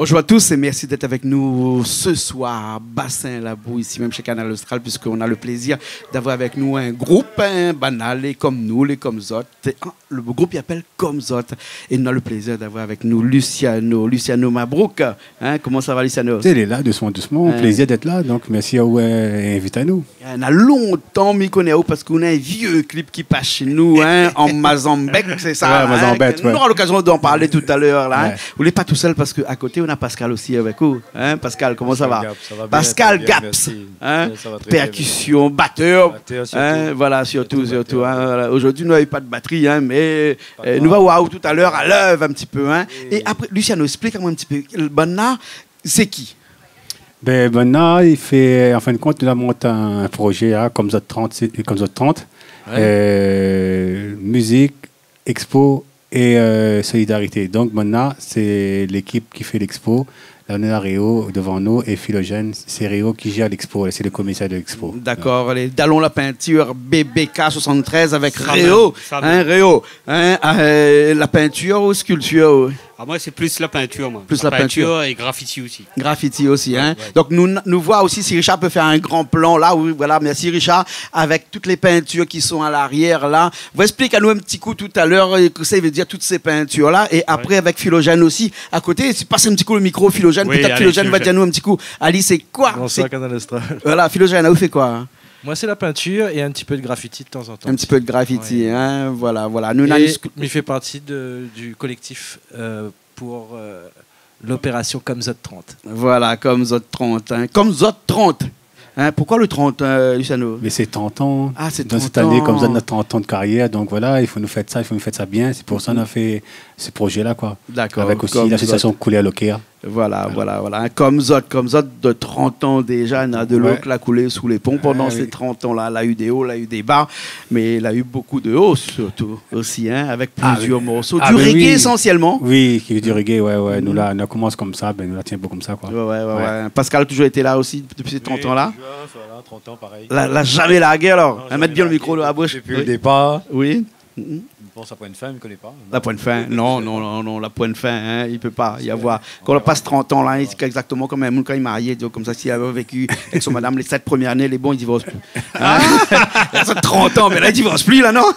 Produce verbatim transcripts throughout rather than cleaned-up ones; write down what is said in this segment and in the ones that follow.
Bonjour à tous et merci d'être avec nous ce soir, Bassin Labou, ici même chez Kanal Austral, puisqu'on a le plaisir d'avoir avec nous un groupe, hein, banna lé konm nou, lé konm zot. Ah, le groupe i apèl Konm Zot. Et on a le plaisir d'avoir avec nous Luciano. Luciano Mabrouk, hein, comment ça va, Luciano ? Lé la, dousman, dousman. Hein. Plézir d'èt la, donk mèrsi aou, euh, invit anou. Na lontan mi koné aou parske ou na in vié clip ki pass shé nou, hein, an mazanbèt, sé sa, hein, Mazanbèt, nou nora lokazion d'an parl talèr la, hein. Ou lé pa tousèl parske a koté ou na Pascal osi avèk ou, hein. Pascal, koman sa va ? Pascal Gaps, hein, pèrkision, batèr, hein, voilà, sirtou, sirtou, hein, voilà. Zordi nou navé pa de batri, hein, mé nou va oir aou talèr a lèv in ti pé, hein. É apré, Luciano, èksplik amoin in ti pé, banna, sé ki ? Bin, banna i fé, an fin de kont, nou la mont in projé, hein, Konm Zot trant, sé, Konm Zot trant. Euh, mizik, èkspo é, euh, solidarité. Donk, banna, sé lékip ki fé lèkspo. La nou na Réo dovan nou é Philogène, sé Réo ki jèr lèkspo, sé le komisèr de lèkspo. Dakor, lé Dalon la Peinture, B B K soixante-treize avèk Réo, hein, Réo, hein, euh, la peinture ou sculpture ou ? Ah, moin sé plis la peinture, moin. Plis la peinture. La peinture é graffiti osi. Graffiti osi, hein. Ouais, ouais. Donk nou, nou voi osi si Richard i pé fé in gran plan la, oui, voilà, mèrsi Richard, avèk tout lé peintir ki son a larièr la. Ou va èksplik anou in ti kou talèr, euh, kosa i vé dir tout sé peintir la, é apré avèk Philogène osi a koté. Si pas in ti kou le mikro Philogène, pétèt Philogène va dir anou in ti kou. Bonsoir, Kanal Austral. Voilà, Philogène, ou fé koi, hein ? Moin sé la peintir é in ti pé de graffiti de tan zan tan. In ti pé de graffiti, hein, voilà, voilà. Nou, é mi fé parti de, du collectif, euh, pour, euh, l'opération Konm Zot trant. Voilà, Konm Zot trant, hein. Konm Zot trant. Hein, poukoi le trant, euh, Luciano ? Mé sé trant an. Ah, sé trant an. Dan sèt ané, konm sa, nou na trant an de karièr. Donk voilà, i fo nou fèt sa, i fo nou fèt sa bien. Sé pou sa nou la fé se projé la, koi. Dakor. Avèk osi lasosiasion Couleur Loker. Voilà, voilà, voilà. Konm zot, konm zot, de trant an déza, na de lo la koulé sou lé pon pandan sé trant an la. La u dé o, la u dé ba, mé la u bokou de o sirtou osi, hein, avèk plizièr morso. Du reggae ésansièlman. Oui, ki du reggae, ouais, ouais. Nou la, nou la komans konmsa, bin, nou la tien pou konmsa, koi. Ouais, ouais, ouais. Pascal la touzour été la osi dopi sé trant an la. Oui, touzour, voilà, trant an, parèy. La, la zamé largé, alor. Non, zamé largé. Mèt bien le mikro dan la boush. Dopi le dépar. Oui. Mi pans la poin fin, mi koné pa. La poin fin. Non, non, non, non, la poin fin, hein, i pé pa i avoir. Kan ou la pas trant an la, sé égzaktoman konm in moun kan li marié, donk konmsa, si li la véki avèk son madam lé sèt promièr ané, lé bon, li divors pi. Hein ? Sa fé trant an, mé la, li divors pi la, non ?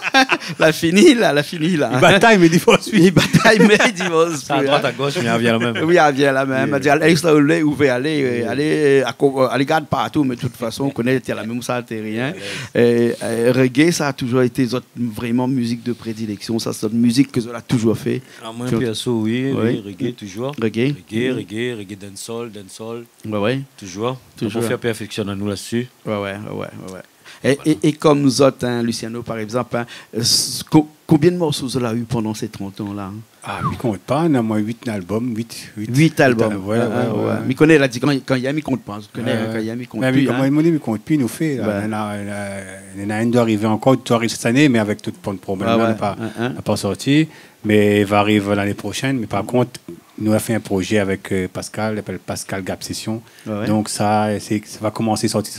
La fini la, la fini la. Li batay, mé li divors pi. Li batay, mé li divors pi, hein. Sa, a droit, a gosh, mé li vien la mèm. Oui, li vien la mèm. Li di, alé, sa, ou vé alé, euh, alé, euh, a ko-, euh, alé gard partou, mé de tout fason, ou koné, té la mèm, sa, té rien. É, euh, reggae, sa la touzour été zot vréman mizik de prédilèksion, sa, sé in mizik ke zot la touzour fé. Ah, moin, pèrso, oui, oui, reggae, touzour. Reggae. Reggae, reggae, reggae, dancehall, dancehall. Ouais, ouais. Touzour. Touzour. Pou fé pèrfèksionn anou la dsi. Ouais, ouais, ouais, ouais, ouais. É, é, é konm zot, hein, Luciano, par égzanp, hein, euh, s-, ko-, konbien de morso zot la u pandan sé trant an la, hein ? Ah, mi kont pa, na moin uit album, uit, uit, uit album. Uit al-, ouais, ouais, ouais. Mi koné, la di, kan, kan i yèm, i kont pa. Zot i koné, kan i yèm, i kont pi, hein. Mé koman, moin, mi kont pi, nou fé, euh, néna, néna, néna inn i doi arivé ankor, i doi ariv sèt ané, mé avèk tout pran de problèm la, la pa, la pa sorti. Mé i va ariv lané proshèn. Mé par kont, nou la fé in projé avèk, euh, Pascal, i apèl Pascal Gap Session. Ouais, ouais. Donk sa, sé, sa va komansé sorti,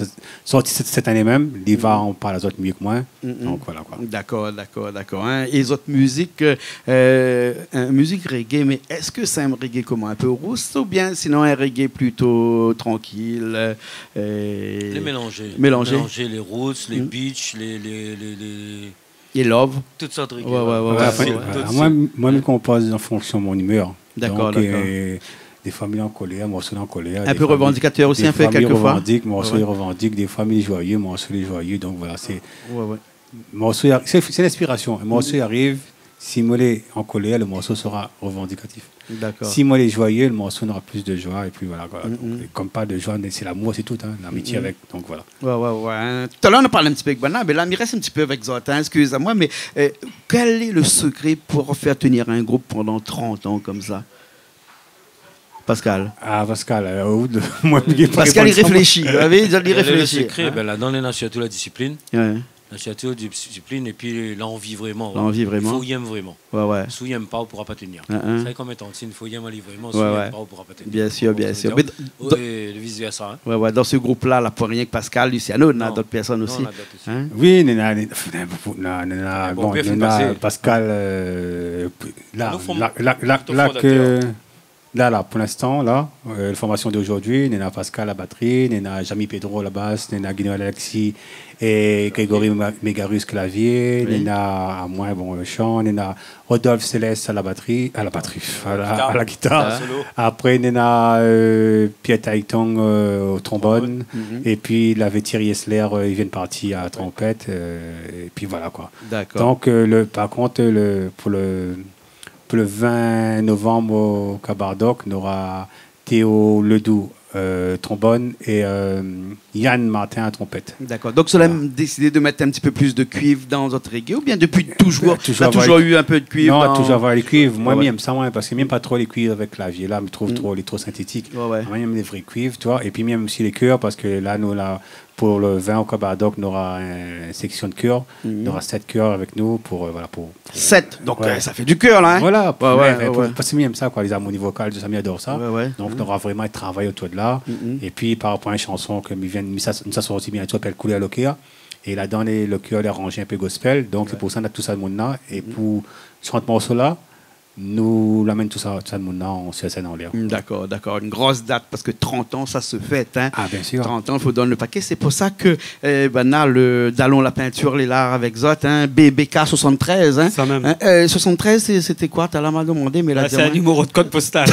sorti sèt, sèt ané mèm. Li va an parl azot mié ke moin. Donk voilà, koi. Dakor, dakor, dakor, hein. É zot mizik, euh, euh, in mizik reggae, mé èske sé in reggae koman, in pé rous, oubien sinon in reggae plito trankil, euh, mélanzé. Mélanzé. Mélanzé, lé roots, lé beach, lé, lé, lé, lé É love. Tout sort de reggae. Ouais, ouais, ouais. Tout sort. Moin, moin, mi konpoz an fonksion de mon imèr. Dakor, dakor. Donk, euh, défoi mi lé an kolèr, morso lé an kolèr. In pé revandikatèr osi, in pé, kèlkefoi. Défoi mi revandik, morso i revandik, défoi mi lé zoiyé, morso lé zoiyé. Donk voilà, sé, morso i ar-, sé, sé linspirasion. Morso i ariv, si moin lé an kolèr, le morso sera revandikatif. Dakor. Si moin lé zoiyé, le morso nora plis de zoi, épi voilà, koi. Donk, euh, konm parl de zoi, sé lamour, sé tout, hein, lamitié avèk, donk voilà. Ouais, ouais, ouais, hein. Talèr nou la parl in ti pé avèk banna, mé la mi rès in ti pé avèk zot, hein, ékskiz amoin, mé, euh, kèl lé le sekré pou fé tenir in group pandan trant an konmsa ? Pascal. Ah, Pascal, euh, ou de, moin, mi pé pa réponn sa, moin. Pascal i réfléshi, oui, i réfléshi. Kèl lé le sekré ? Bin, ladan néna sirtou la disiplin. Ouais. La sirtou la disiplin épi lanvi vréman. Lanvi vréman. I fo yèm vréman. Ouais, ouais. Si ou yèm pa, ou poura pa tenir. Sa lé konm in tantine, fo yèm ali vréman, si ou yèm pa, ou poura pa tenir. Biensir, biensir. Mé dan, é vice versa, hein. Ouais, ouais, dan se group-la, la poin rienk Pascal, Luciano, na dot pèrsone osi. Non, na dot osi. Hein ? Oui, néna, néna, néna, bon, néna Pascal, euh, la, la, la, la, ke La, la, pou linstan, la, euh, la formasion d'ojourdui, néna Pascal la batri, néna Jamy Pedro la bas, néna Guignolet Alexis é Grégory Ma-, Mégarus klavié, néna amoin, bon, le shan, néna Rodolphe Céleste a la batri, a la batri, a la, a la gitar. Apré, néna, euh, Pierre Taitong, euh, o trombone. Épi lavé Thierry Esler, euh, i vien parti a tronpèt, euh, épi voilà, koi. Dakor. Donk, euh, le, par kont, le, pou le, pou le vin novanm o Kabardock, nora Théo Ledoux, euh, trombone, é, euh, Yann Martin a tronpèt. Dakor. Donk, zot la désid mèt in ti pé plis de kuiv dan zot reggae, oubien dopi touzour, la touzour u in pé de kuiv dan... Non, touzour avoir le kuiv. Moin, mi èm sa, moin, parske mi èm pa tro le kuiv avèk klavié la, mi trouv tro, lé tro sintétik. Moin, mi èm le vré kuiv, tu vois. Épi mi èm osi le kèr, parske la, nou, la, pou le vin o Kabardock, nora in, in seksion de kèr, nora sèt kèr avèk nou pou, euh, voilà, pou Sèt. Donk, euh, sa fé du kèr, la, hein. Voilà, pou, parske mi èm sa, koi, lé armoni vokal, tousa, mi ador sa. Donk, nora vréman in travay otour de la. Épi, par rapor a in shanson ke mi vien, mi sa, sa sorti biento, i apèl Koulèr lo kèr. É ladan, lé, le kèr lé aranzé in pé gospel. Donk, sé pou sa, nou na tout sa moun la. É pou shant morso la, nou amenn tout sa, tout sa moun la an, sir sèn anlèr. Mm, dakor, dakor. In gro dat, parske trant an, sa se fèt, hein. Ah, biensir. Trant an, fo donn le paké. Sé pou sa ke, euh, banna, le dalon la peinture, lé la avèk zot, hein. B B K soixante-treize, hein. Sa mèm. Hein, euh, soixante-treize, sé, sété koi ? Talèr ma demandé, mé la... Ah, sé in niméro de kod postal.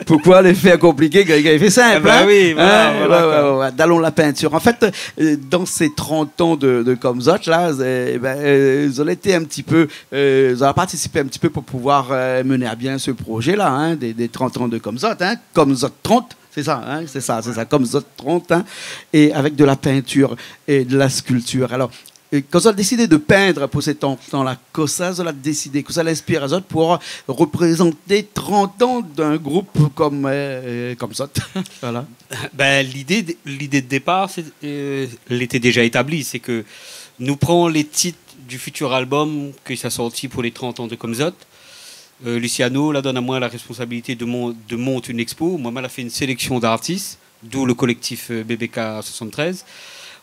Poukoi lé fé konpliké, kan i fé sinp, hein ? Ah, bah oui, voilà, hein, voilà, ouais, koi. Ouais, ouais. Dalon la peinture. An fèt, euh, dan sé trant an de, de Komzot, la, sé, ben, euh, zot la été in ti pé euh, zot la partisipé in ti pé pou pouvoir, euh, mené a bien se prozé la, hein, dé, dé trant an de Komzot, hein, Komzot trant, sé sa, hein, sé sa, sé sa, Komzot trant, hein, é avèk de la peinture é de la sculpture. Alor, euh, kan zot la désid de peind pou sé tan, tan la, kosa zot la désid, kosa la inspir azot pou reprézant trant an d'in group kom, euh, Komzot ? Voilà. Ben, lidé de, lidé de dépar, sé, euh, lété déza établi, sé ke nou pran lé tit du futur album ke sa sorti pou lé trant an de Komzot. Euh, Luciano la donn amoin la responsabilité de mon-, de mont in expo. Moin, ma la fé in séléksion d'artis, d'où le collectif, euh, B B K soixante-treize.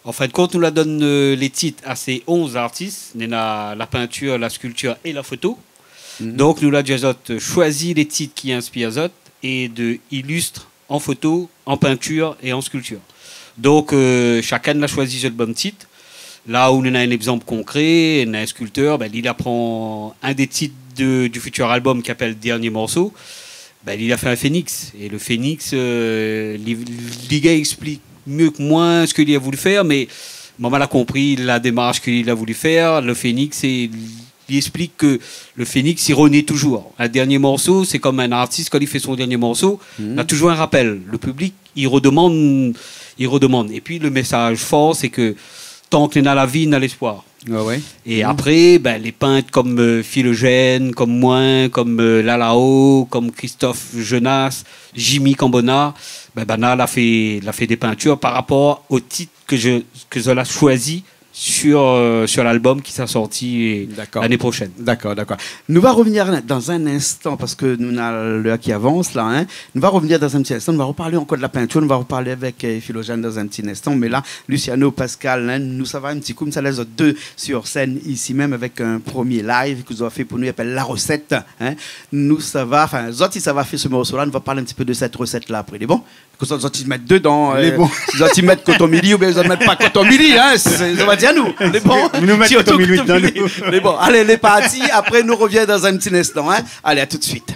An fin de kont, nou la donn, euh, lé tit a sé onz artis. Néna la peinture, la sculpture é la foto. Mhm. Donk, nou la di azot, euh, shoizi lé tit ki inspir azot é de ilustr an foto, an peinture é an sculpture. Donk, euh, shakinn la shoizi zot bann tit. La ou néna in égzanp konkré, néna in sculpteur, ben, li la pran in dé tit de, du futur album ki apèl Dernier Morceau. Ben, li la fé in phénix. É le phénix, euh, li, li gars i ésplik mié ke moin sak li la voulu fèr, mé moin, ma la konpri la démarsh ke li la voulu fèr. Le phénix, sé li ésplik ke le phénix i rené touzour. In dernié morso, sé kom in artis, kan li fé son dernié morso, na touzour in rapèl. Le piblik i redemann, i redemann. Épi le mésaz for, sé ke tan ke néna la vi, néna léspoir. Ouais, ouais. É apré, ben, lé pint kom, euh, Philogène, kom moin, kom, euh, Lalao, kom Christophe Jonas, Jimmy Cambona, ben, banna la fé, la fé dé pintir par rapor o tit ke zot, ke zot la shoizi sur, euh, sur l'album ki sra sorti, euh, lané proshèn. Dakor, dakor. Nou va revenir dan in instan, parske nou na lèr ki avans la, hein. Nou va revenir dan in ti instan, nou va reparl ankor de la pintir, nou va reparl avèk, euh, Philogène dan in ti instan, mé la, Luciano, Pascal, hein, nou sava in ti kou, nou sa lès zot dé sur sèn isi mèm avèk in promié live ke zot la fé pou nou, i apèl La Recette, hein. Nou sava, anfin, zot i sava fé se morso-la, nou va parl in ti pé de sèt resèt-la apré, lé bon ? Ke zot, zot i mèt dedan, euh, zot i mèt koton mili oubien zot i mèt pa koton mili, hein, sé, zot va dir anou. Lé bon. Nou mèt koton mili dedan, nou. Lé bon. Alé, lé parti. Apré, nou revien dan in ti instan, hein. Alé, a tout de suite.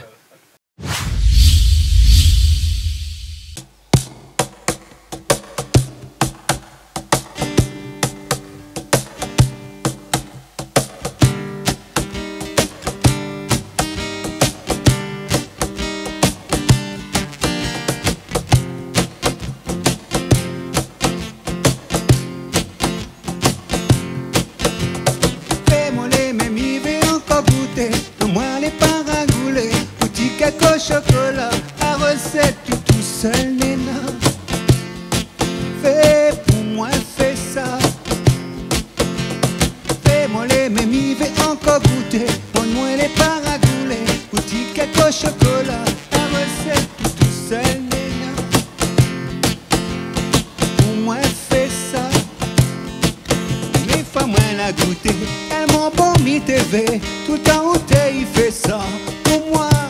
Fé mol é mèm i vé ankor gouté, omoin lé pa ragoulé, ou ti kèk o shokola, la resèt ou tousèl néna. Fé pou moin, fé sa. Fé mol é mèm i vé ankor gouté, omoin lé pa ragoulé, ou ti kèk o shokola, la resèt ou tousèl néna. Pou moin, fé sa. Mé foi moin la gouté, tèlman bon mi té vé, toultan ou té i fé sa. Pou moin,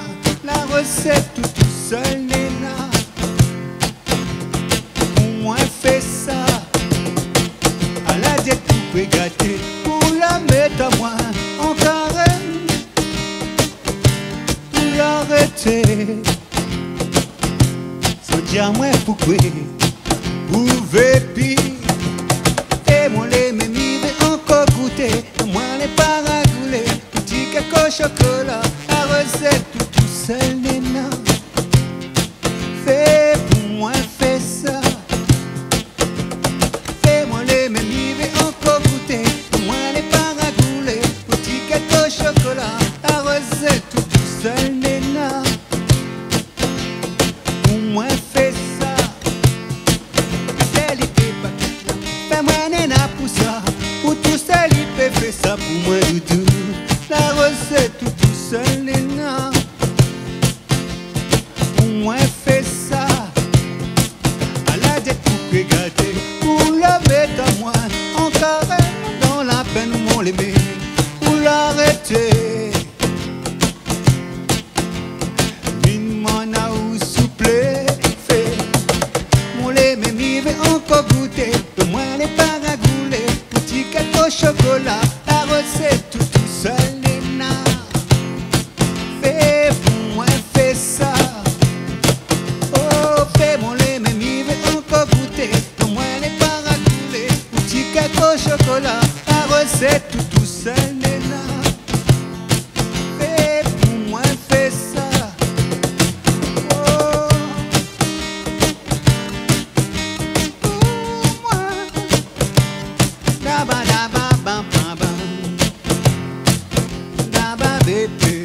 Di amoin poukwé, pou vé pi. É mon lé mèm i vé ankor gouté. Moin lé pa ragoulé, pou ti kèk shokola. La rosèt ou tousèl néna. Fé pou moin, fé sa. Fé mon lé mèm i vé ankor gouté. Moin lé pa ragoulé, pou ti kèk shokola. La rosèt ou tousèl néna. Pou moin fé sa. Tousèl i pé pa tout la. Fé moin néna pou sa. Ou tousèl i pé fé sa pou moin, doudou. La rosèt ou tousèl néna. Pou moin fé sa. Ala dèt pou koué gaté. Pou la mèt amoin. Ankor dan la pèn, mon lé mèm. Pou la rété. Vin mon aou souplé, fé. Mon lé mèm i vé ankor gouté. Moin lé pa ragoulé, pou ti kèk shokola. La rosèt ou tousèl néna. Fé pou moin, fé sa. Oh, fé mon lé mèm i vé ankor gouté. Moin lé pa ragoulé, pou ti kèk shokola. La rosèt ou tousèl néna. Fé pou moin, fé sa. Oh. Pou moin. Daba, daba, bam, bam, bam. Daba, bébé.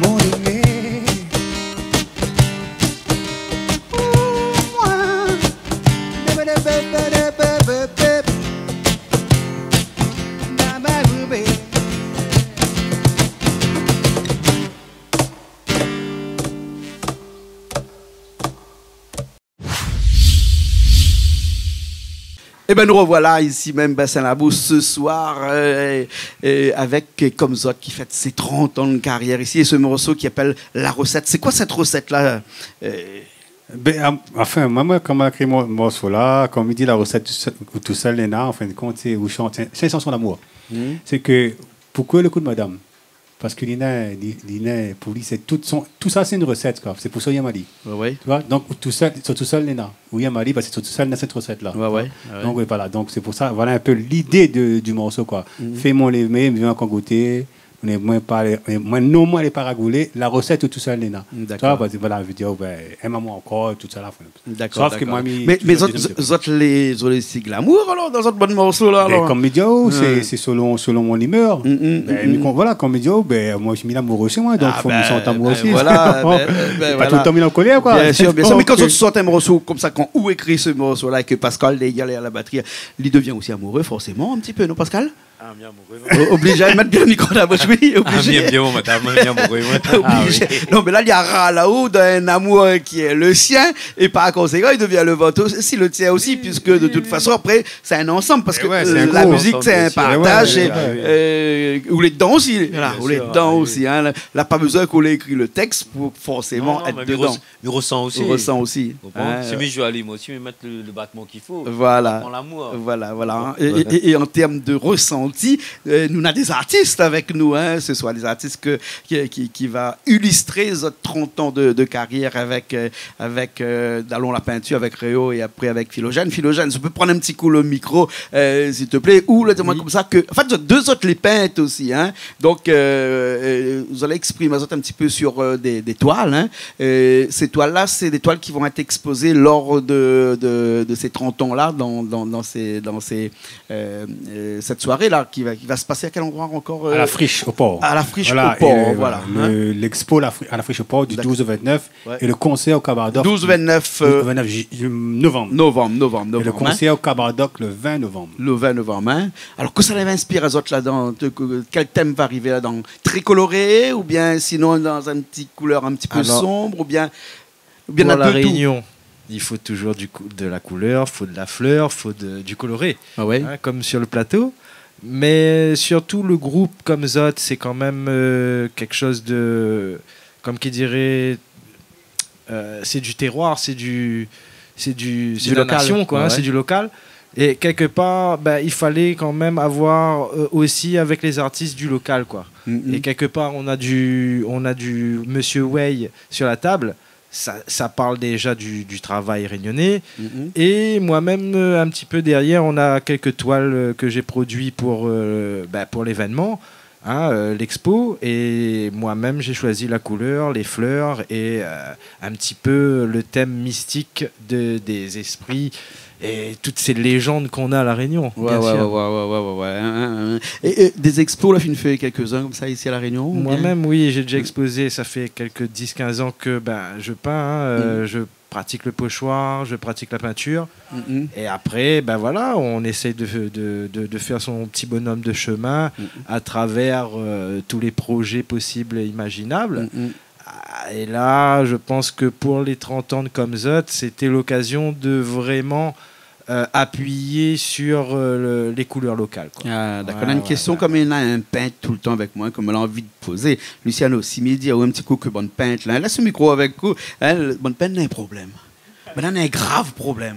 Mon aimé. Pou moin. Daba, daba, daba, bébé. Ében, nou rovoila isi mèm, Bassin Labou, se soir, euh, euh, avèk, euh, konm zot, ki fèt sé trant an de karyèr isi, é se morso ki apèl La Rosèt. Sé koi sèt rosèt-la, euh, Ben, am-, anfin, moin, moin, kan moin la kréé mon morso-la, kan mi di la rosèt tou sèl, ou tousèl néna, an fin de kont, sé, ou shant, sé, sé in shanson lamour. Mhm. Sé ke, poukosa le kou de madam ? Parske li na, li, li na, pou li, sé tout son, tout sa, sé in rosèt, koi. Sé pou sa li yèm ali. Ouais, ouais. Tu vois ? Donk, ou tousèl, sé tousèl néna. Ou yèm ali, parske sé tousèl néna sèt rosèt-la. Ouais, ouais, ouais. Donk, oui, voilà. Donk, sé pou sa, voilà in pé lidé de, du morso, koi. Mhm. Fé mon lé mèm, vien ankor gouté. Mé moin pa, mé moin, non, moin lé pa ragoulé, la rosèt ou tousèl néna. Dakor. Tu vois, parske, voilà, mi vé dir, ben, èm amoin ankor, tout sa la. Dakor, dakor. Sof ke moin, mi, mé, mé zot, zot lé, zot lé si glamour, alor, dan zot bann morso la, alor. Ben, konm mi di, oh, sé, sé selon, selon mon imèr. Mm, mm, mm. Ben, mi kon-, voilà, konm mi di, oh, ben, moin, mi lé amouré osi, moin, donk fo mi shant amour osi. Ah, ben, ben, voilà, ben, ben, voilà. Pa toultan mi lé an kolèr, koi. Bien sir, bien sir. Donk, mé kan zot i sort in morso konmsa, kan ou ékri se morso-la, é ke Pascal, dèrièr, lé a la batri, li devien osi amouré, forséman, in ti pé, non, Pascal ? Ah, mi lé amouré, moin. O-, oblizé mèt bien le mikro dan la boush, oui, oblizé. Ah, mi yèm bien mon madam, mi lé amouré, moin. Oblizé. Ah, oui. Non, mé la, li la ral aou dan in amour ki lé le sien, é par konsékan, li devien le vôtre osi, le tien osi, puiske de tout fason, apré, sé in ansanm, parske, euh, la mizik, sé in partaz, é, euh, ou lé dedan osi, voilà, ou lé dedan osi, hein. La, la pa bezoin k'ou lé ékri le tèks pou forséman èt dedan. Non, non, mé mi res-, mi resan osi. Ou resan osi. Ou konpran ? Hein, si mi zoué ali, moin osi, mi mèt le, le batman k'i fo. Voilà. Batman lamour. Voilà, voilà, hein. É, é, é, é an tèrm de resanti, euh, nou na dé zartis avèk nou, hein, se soir, dé zartis ke, ki, ki, ki va ilistré zot trant an de, de karyèr avèk, euh, avèk, euh, Dalon la Peinture, avèk Réo é apré avèk Philogène. Philogène, si ou pé pran in ti kou le mikro, euh, s'il te plaît, ou le, di amoin konmsa ke, an fèt, zot dé, zot lé pint osi, hein. Donk, euh, euh, zot la éksprim azot in ti pé sur, euh, dé, dé toil, hein. Euh, sé toil-la, sé dé toil ki vont èt ékspozé lor de, de, de sé trant an-la, dan, dan, dan sé, dan sé, euh, euh, sèt soiré-la ki va, ki va se pasé a kèl androi ankor, euh ? À la Friche au Port. À la Friche au Port, voilà, hein. Voilà, é, euh, le, l'expo la Fri-, à la Friche au Port du douze au vingt-neuf. Ouais. Et le concert au Cabaret D'Oc. Douze, vingt-neuf, euh, vingt-neuf ju-, novembre. Novembre, novembre, novembre, hein. Et le concert au Cabaret D'Oc le vingt novembre. Le vingt novembre, hein. Alor, kosa la inspir azot ladan, de, ke, kèl tèm va arivé ladan ? Très coloré, oubien sinon dan in ti koulèr in ti pé sonb, oubien, oubien... Alors, pour La Réunion, il faut toujours du cou-, de la couleur, faut de la fleur, faut de, du coloré, ah ouais, hein, comme sur le plateau. Mais surtout, le groupe comme zot, c'est quand même, euh, quelque chose de, comme qui dirait, euh, c'est du terroir, c'est du, c'est du, c'est de la nation, quoi, hein, c'est du local. Et quelque part, ben, il fallait quand même avoir, euh, aussi avec les artistes du local, quoi. Mm, mm. Et quelque part, on a du, on a du Monsieur Way sur la table. ça, ça parle déjà du, du travail réunionnais. Mhm. Et moi-même, euh, un petit peu derrière, on a quelques toiles, euh, que j'ai produit pour, euh, bah, pour l'événement, hein, euh, l'expo. Et moi-même, j'ai choisi la couleur, les fleurs et, euh, un petit peu le thème mystique de, des esprits et toutes ces légendes qu'on a à La Réunion, bien sûr. Ouais, ouais, ouais, ouais, ouais, ouais, hein, hein, hein. Et, et des expos, la fine fé kèlkzin konmsa isi La Réunion, ou bien ? Moi-même, oui, j'ai déjà exposé. Ça fait quelques dix, quinze ans que, ben, je peins, hein, euh, je pratique le pochoir, je pratique la peinture. Mhm. Et après, ben voilà, on essaye de, de, de, de faire son petit bonhomme de chemin à travers, euh, tous les projets possibles et imaginables. Mhm. Ah, et là, je pense que pour les trente ans de Comme Zot, c'était l'occasion de vraiment, euh, appuyer sur, euh, le, les couleurs locales, quoi. Ah, dakor. Ouais, ouais, ouais. Néna in késtion konm néna in pint toultan avèk moin, ke moin la anvi de pozé. Luciano, si mi di aou in ti kou ke bann pint la, lès lo mikro avèk ou, hein, le, bann pint néna in problèm. Banna néna in grav problèm.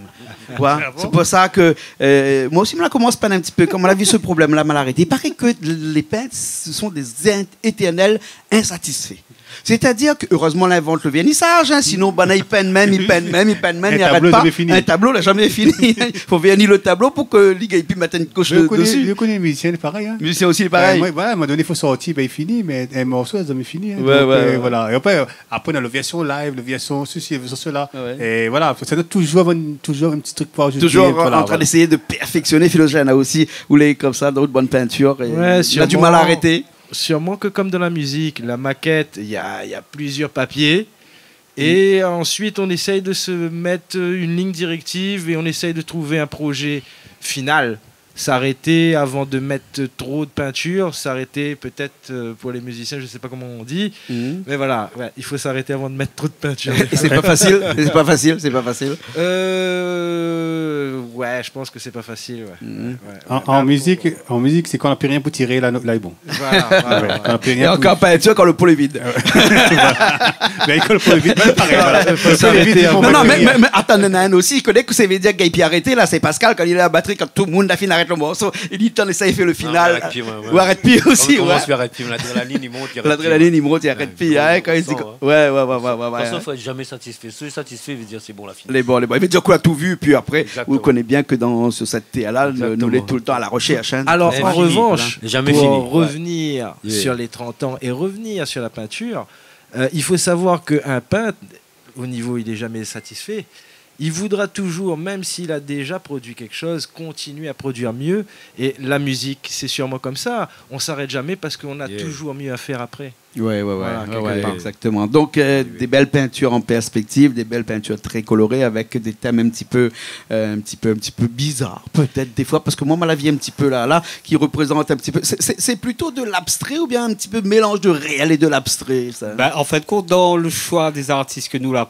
Ou oi ? Ah bon ? Sé pou sa ke, euh, moin osi, moin la komans pinn in ti pé. Kan moin la vi se problèm-la, moin la arété. Il paraît que les peintres, ce sont des in-, éternels insatisfaits. C'est-à-dire que, heureusement, la invant le vernissage, hein, sinon, banna i pinn mèm, i pinn mèm, i pinn mèm, i arèt pa. In tablo la zamé fini. In tablo la zamé fini. Fo vèrni le tablo pou ke li gingn pi mèt in koush de-, dési. Mé ou koné, ou koné mizisien, lé parèy, hein. Mizisien osi, lé parèy. Euh, moin, voilà, à un moment donné, i fo sorti, ben, li fini, mé in morso la zamé fini, hein. Ouais, donc, ouais, euh, ouais. Voilà. É apré, Apré, néna lo vèrsion live, lo vèrsion sesi, lo vèrsion sela. Ah ouais. É voilà, sa donn toujour, toujour in ti trik pou ajouté, voilà. Toujour an trin d'éséyé de pèrfèksioné, Philogène, hein, osi, ou lé konmsa, dan out bann pintir, é ou na du mal a arété. Ouais, sûrement, sûrement que comme dans la musique, la maquette, il y a, il y a plusieurs papiers. Et ensuite, on essaye de se mettre une ligne directive et on essaye de trouver un projet final. S'arrêter avant de mettre trop de peinture, s'arrêter peut-être, euh, pour les musiciens, je sais pas comment on dit, mais voilà, ouais, il faut s'arrêter avant de mettre trop de peinture. Et c'est pas facile, c'est pas facile, c'est pas facile. Euh, ouais, je pense que c'est pas facile, ouais. Ouais, ouais. En, en musique, en musique, c'est quand on n'a plus rien pour tirer, là, là, il est bon. Voilà, voilà, voilà. Kan na pi rien pou... É ankor, pintir kan lo pol lé vid. Voilà. Mé kan lo pol lé vid, ben, parèy, voilà. Lo pol lé vid, i fo... Non, non, mé, mé, mé atann, néna in osi, i koné kosa i vé dir gingn pi arété, la, sé Pascal, kan li lé a la batri, kan tout moun la fine arèt lo morso, li di, atann, sa i fé lo final. Non, mé arèt pi, ouais, ouais. Ou arèt pi osi, ouais. Kan ou komans, ou arèt pi, ladrénaline i mont, i arèt pi, ouais. Ladrénaline i mont, i arèt pi, hein, kan li di, ouais, ouais, ouais. De toute façon, faut être jamais satisfait. Si ou lé satisfé, i vé dir sé bon, la fini. Lé bon, lé bon. I vé dir ou la tout vu, pi apré, ou koné bien ke dan, sur sèt tèr-la, nou lé toultan a la rèshèrsh, hein. Exactement. Alors, en revanche, pour revenir sur les trente ans et revenir sur la peinture, euh, il faut savoir qu'un peintre, au niveau, il est jamais satisfait. Il voudra toujours, même s'il a déjà produit quelque chose, continuer à produire mieux. Et la musique, c'est sûrement comme ça. On s'arrête jamais parce qu'on a toujours mieux à faire après. Ouais, ouais, ouais. Voilà, quelque part. Exactement. Donc, euh, des belles peintures en perspective, des belles peintures très colorées avec des thèmes un petit peu, euh, un petit peu, un petit peu bizarres, peut-être des fois, parce que moi, moin la vi in ti pé la, la, qui représente un petit peu, c'est, c'est, c'est plutôt de l'abstrait ou bien un petit peu mélange de réel et de l'abstrait, ça ? Ben, en fin de compte, dans le choix des artistes ke nou la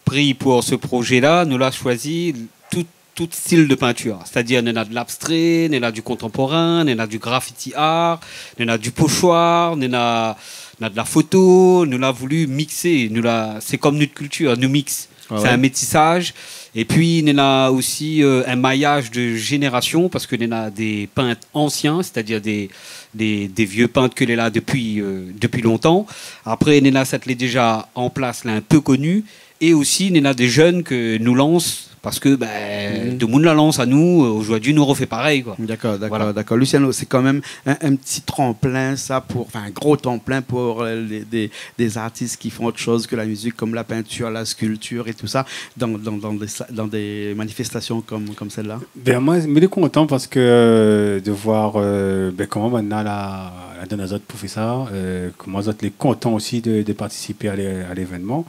pri pou se projé-la, nou la shoizi tout, tout stil de pintir. Sétadir, néna de l'abstrait, néna du contemporain, néna du graffiti art, néna du pochoir, néna, néna de la foto. Nou la voulu mixé. Nou la, sé konm nout kiltir, nou mix. Ah ouais. C'est un métissage. Et puis, néna osi, euh, un maillage de générations, parce que néna des peintres anciens, c'est-à-dire des, des, des vieux peintres ke lé la depuis, euh, depuis longtemps. Apré, néna sat lé déjà en place, la, un peu connu. É osi, néna dé jenn ke nou lans, parske, ben, demoun la lans anou, euh, zordi nou refé parèy, koi. Dakor, dakor, dakor. Voilà. Luciano, c'est quand même un, un petit tremplin, ça, pour, enfin, un gros tremplin pour, euh, les, des, des artistes qui font autre chose que la musique, comme la peinture, la sculpture et tout ça, dans, dans, dans des sa-, dans des manifestations comme, comme celle-là ? Ben, moin, mi lé kontan parske, euh, de voir, euh, ben, koman banna la, la donn azot pou fé sa, euh, koman zot lé kontan osi de, de partisipé a l'é-, a l'événement.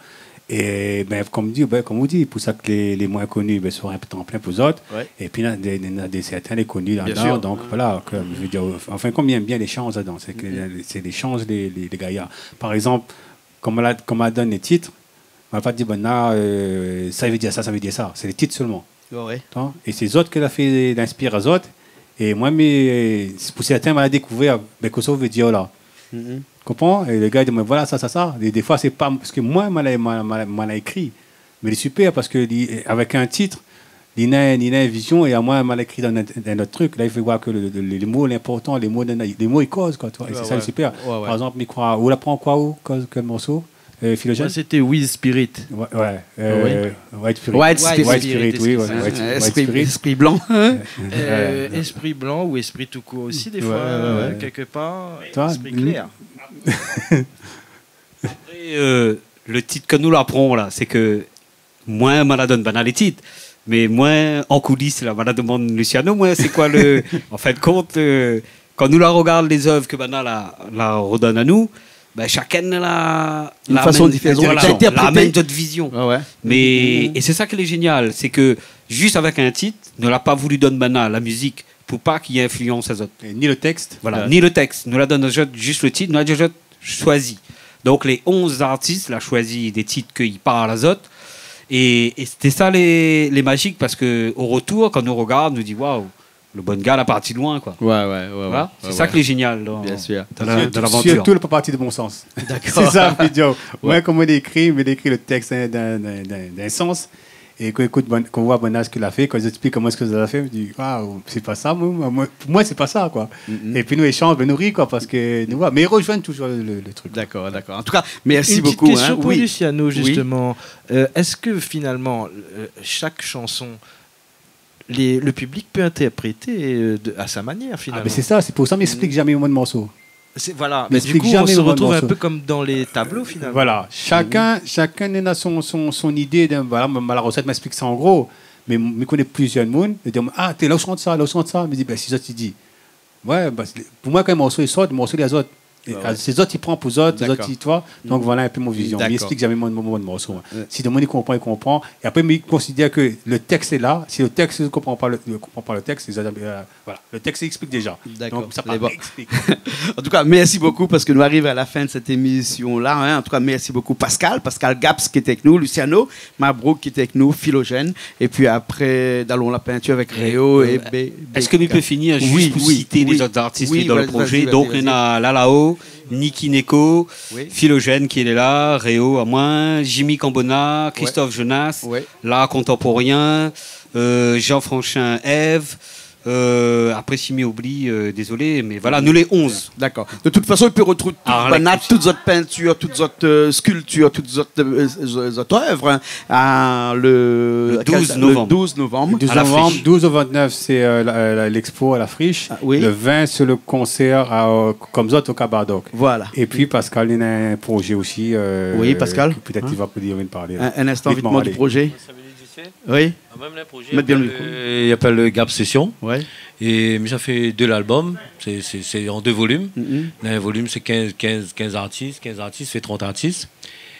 É ben, konm di, ben, konm ou di, pou sak lé, lé moin koni, ben, sra in pé tremplin pou zot. Ouais. É pi, néna dé, néna dé sèrtin lé koni ladan, donk, voilà, ke, mi vé dir, anfin, konbien bien lé shanz ladan, sé ke, sé lé shanz, lé, lé, lé gayar. Par égzanp, koman la, koman la donn lé tit, ma pa di, ben, la, euh, sa i vé dir sa, sa i vé dir sa. Sé lé tit solman. Ouais, ouais. Hein ? É sé zot ke la fé, la inspir azot. É moin, mé, sé pou sèrtin, ma la dékouvèr, ben, kosa ou vé dir la. Mhm. Konpran ? É le gars i di, mé voilà, sa, sa, sa. É défoi, sé pa, parske moin, ma la, ma, ma, ma la ékri. Mé lé super parske li, avèk in tit, li na, li na in vizion é amoin, ma la ékri dan in, dan in ot trik. La, i fé voir ke le, le, lé mo lé inportan, lé mo néna, lé mo i koz, koi, tu vois. É sé sa lé super. Ouais, ouais. Par égzanp, mi kroi, ou la pran koi, ou, koz, kèl morso ? Euh, Philogène ? Moi, c'était Wild Spirit. Ouais, ouais, euh, Wild Spirit. Wild Spirit, oui, ouais, Wild Spirit. Esprit blanc. Euh, esprit blanc ou esprit tout court aussi, des fois, hein, quelque part, esprit clair. Toi, hmm. Apré, euh, le tit ke nou la pran la, sé ke moin, ma la donn banna lé tit. Mé moin, an koulis la, ma la domann Luciano, moin, sé koi le, an fin de kont, euh, kan nou la rogard lé zèv ke banna la, la rodonn anou, bin, shakinn la, la amenn, voilà, la amenn zot vizion. Une façon différente d'interpréter. Ouais, ouais. Mé, é sé sa ki lé zénial, sé ke zis avèk in tit, nou la pa voulu donn banna la mizik pou pa ki inflians azot. É ni le texte. Voilà, ni le texte. Nou la donn azot zis le tit, nou la di azot, choisi. Donk, lé onz artis la choisi dé tit ke i parl azot. É, é sété sa lé, lé mazik, parske o retour, kan nou rogard, nou di, waouh, le bon gars la parti loin, koi. Ouais, ouais, ouais. Voilà. Sé sa ki lé zénial dan, dan la, dan lavantir. Sirtou, sirtou, la pa parti de mon sans. Dakor. Sé sa, mi di, moin, kan moin la ékri, moin la ékri le tèks dan, dan, dan, dan in sans. É kan ou ékout bann, kan ou voi bann ars ke la fé, kan i ésplik koman èske sa la fé, ou di, waouh, sé pa sa, moin, moin, pou moin, sé pa sa, koi. Mm, mm. Épi nou échanz, bin, nou ri, koi, parske nou voi. Mé i rozoinn touzour le, le trik. Dakor, dakor. An tou ka, mèrsi bokou, hein. Une petite question pour Luciano, justement. Oui. Euh, est-ce que finalement, euh, chaque chanson, les, le public peut interpréter, euh, de, à sa manière, finalement ? Ah, mé sé sa, sé pou sa mi ésplik zamé mo morso. C'est, voilà, mais du coup, on se retrouve un peu comme dans les tableaux, finalement. Mi ésplik zamé mo morso. Voilà, shakinn, shakinn néna son, son, son idé de, voilà, ma, ma la rosèt, ma ésplik sa an gro, mé mi koné plizièr moun, i di, ah, té la ou shant sa, la ou shant sa, mi di, bin, si zot i di, ouais, bin, sé, pou moin, kan in morso i sort, morso lé azot. É, ah ouais, sé zot i pran pou zot, sé zot i, tu vois. Dakor. Donk voilà in pé mon vizion. Dakor. Mi ésplik zamé mo, mo, mo morso, hein. Ouais. Si demoun i konpran, i konpran. É apré, mi konsidèr ke le tèks lé la, si le tèks i konpran pa le, i konpran pa le tèks, sé, euh, voilà. Le tèks i ésplik déza. Dakor. Donk sa pa ésplik. An tou ka, mèrsi bokou parske nou ariv a la fin de sèt émisyon-la, hein. An tou ka, mèrsi bokou Pascal, Pascal Gaps ki lété avèk nou, Luciano Mabrouk ki lété avèk nou, Philogène, épi apré, Dalon la Peinture avèk Réo é, euh, Bé-, èske mi pé finir zis pou sité lé zot artis dan le projé ? Oui, oui, oui, vas-y, vas-y, vas-y. Donk, néna Lalao, Niki Neko, Philogène ki lé la, Réo, amoin, Jimmy Cambona, Christophe Jonas, l'art contemporain, euh, Jean Franchin, Ève, euh, apré, si mi oubli, euh, dézolé, mé voilà, nou lé onz. Dakor. De tout fason, i pé rotrouv tout bann art, tout zot pintir, tout zot, euh, skilptir, tout zot, euh, zot, zot èv, hein, a le, le douz novanm. Le douz novanm. Le douz novanm, douz o vintnèf, sé, euh, la, la, l'expo à la Friche. Ah, oui. Le vin, sé le konsèr a, euh, Komzot o Kabardock. Voilà. Épi Pascal, li néna in projé osi, euh, oui, Pascal, ke pétèt li va pouvoir vni parlé la. In, in instan, vitement, vitement, du projé. Sa vé dir, tu sais, oui. Ah, mèm le projé, mèt bien le mikro. Euh, i apèl, euh, Gap Session. Ouais. É mi sa fé dé album. Sé, sé, sé an dé volim. Mm. Dann in volim, sé kinz, kinz, kinz artis. Kinz artis fé trant artis.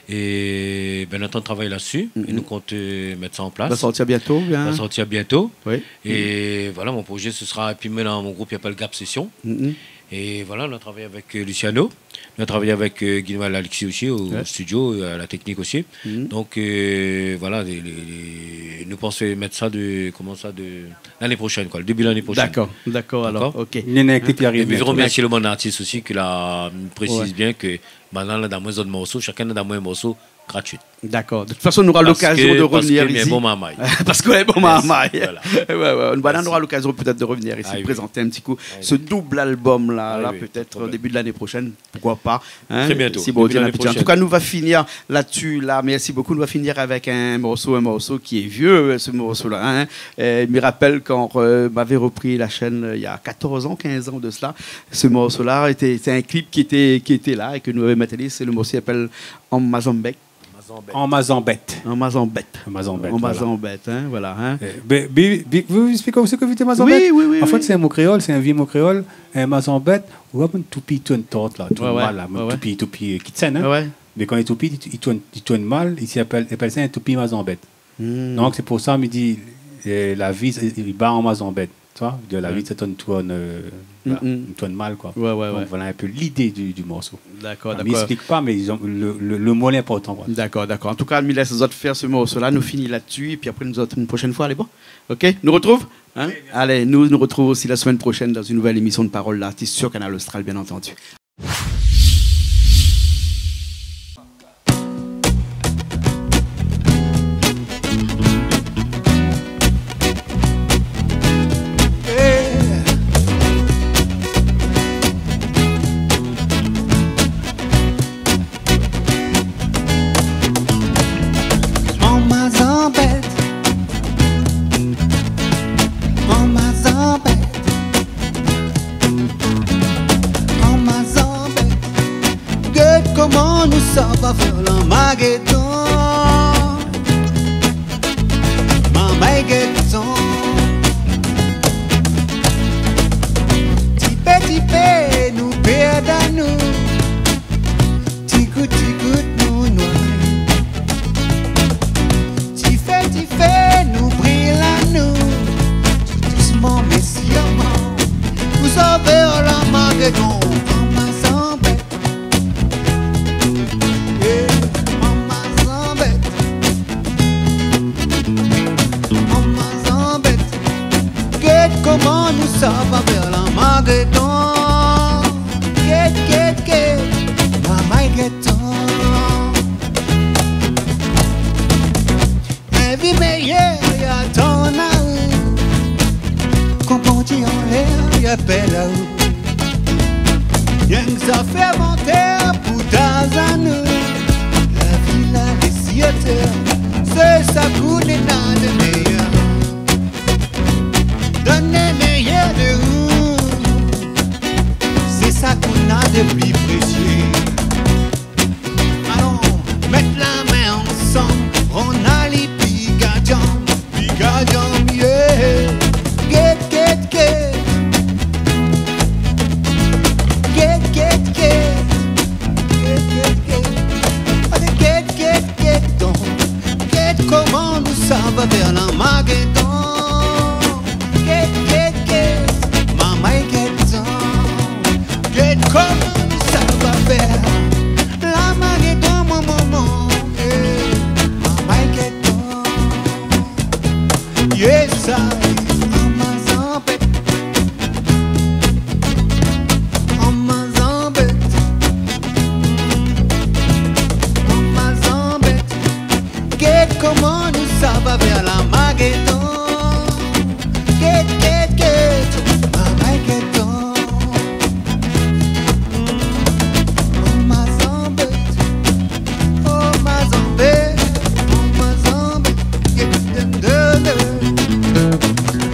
É bin, nou lé antrin travay la-dsi. Mm. É nou kont, euh, mèt sa an plas. Va sortir bientôt, bien. Va sortir bientôt. Oui. É voilà, mon projé, sé sra, épi mi néna mon group i apèl Gap Session. Mm. É voilà, nou la travay avèk, euh, Luciano. Nou la travay avèk, euh, Guy-Noël Alexis osi, o studio, a la teknik osi. Mm. Donk, euh, voilà, lé, lé, lé, nou pans mèt sa de, koman sa, de, lané proshèn, koi, le débu lané proshèn. Dakor, dakor, alor, OK. Néna in klip i ariv bientôt. Épi mi vé romèrsié le bann artis osi, ke la, mi présiz bien ke, banna la, dan mon zone morso, shakinn la dan mon morso, gratuit. Dakor. De tout fason, nou nora lokazion de revenir isi. Parske, parske mi lé in bon marmay. Parske, ouais, bon marmay. Mèrsi. Voilà. Ouais, ouais. Banna nora lokazion pétèt de revenir isi, prézant in ti kou se doub album-la, la, pétèt débu de lané proshèn, poukoi pa, hein, si Bondié lé la, lané proshèn. Trè bientôt. An tou ka, nou va finir la-dsi, la. Mèrsi bokou. Nou va finir avèk in morso, in morso ki lé vié, euh, se morso-la, hein. Euh, mi rapèl kan, euh, mavé repri la shèn, euh, néna katorz an, kinz an de sela, se morso-la lété, sé in klip ki lété, ki lété la é ke nou lavé mèt ali, sé le morso ki apèl An mazanbèt. An mazanbèt. An mazanbèt. An mazanbèt, voilà. An mazanbèt, hein, voilà, hein. Eh, bé, bé, bé, ou vé mi ésplik aou kosa i vé dir mazanbèt ? Oui, oui, oui. An fèt, sé in mo kréol, sé in vié mo kréol. In mazanbèt, ou voi bann toupi i tourn tort la, i tourn mal la, bann toupi, toupi, euh, ki tienn, hein. Ouais. Mé kan lé toupi, i, i tourn, i tourn mal, i apèl, i apèl sa in toupi mazanbèt. Hmm. Donk sé pou sa mi di, euh, la vi, sé, i bat an mazanbèt. Tu vois, de la vi, sa tourn, tourn, euh, voilà, i tourn mal, koi. Ouais, ouais. Donk voilà in pé lidé du, du morso. Dakor, dakor. Mi ésplik pa, mé dizon, le, le, le mo lé inportan, koi. Dakor, dakor. An tou ka, mi lès azot fé se morso-la, nou fini la-dsi, épi apré nou zot, in proshèn foi, alé, bon ? OK ? Nou rotrouv, hein ? Alé, nou, nou rotrouv osi la semèn proshèn dan in nouvèl émisyon de Parole d'artiste sur Kanal Austral, bien entendu. Pi méyèr i atann aou. Konm Bondié anlèr i apèl aou. Rienk zafèr vantèr pou ta zanou. La vi la lé si atèr, sé sa k'ou néna de méyèr. Donn le méyèr de ou, sé sa k'ou na de pli présié. Alon, mèt la min ansanm, rann ali pi gadianm, pi gadianm, yeah. Gèt, gèt, gèt. Gèt, gèt, gèt. Gèt, gèt, gèt. Alé, gèt, gèt, gèt don. Gèt koman nou sava vèr Larmagédon. Gèt, gèt, gèt. Marmay gèt don. Gèt koman nou sava vèr Larmagédon, mon momon. Eh, Marmay gèt don. Yes I, an mazanbèt. An mazanbèt. An mazanbèt. Gèt koman nou sava vèr Larmagédon. Gèt, gèt, gèt. Marmay gèt don. An mazanbèt. Oh mazanbèt, oh mazanbèt, gèt, gèt, gèt, gèt.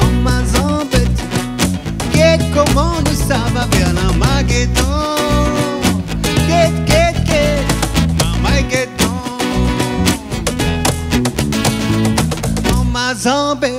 Oh mazanbèt, gèt koman nou sava vèr Larmagédon. Gèt, gèt, gèt, Marmay gèt don. Oh mazanbèt.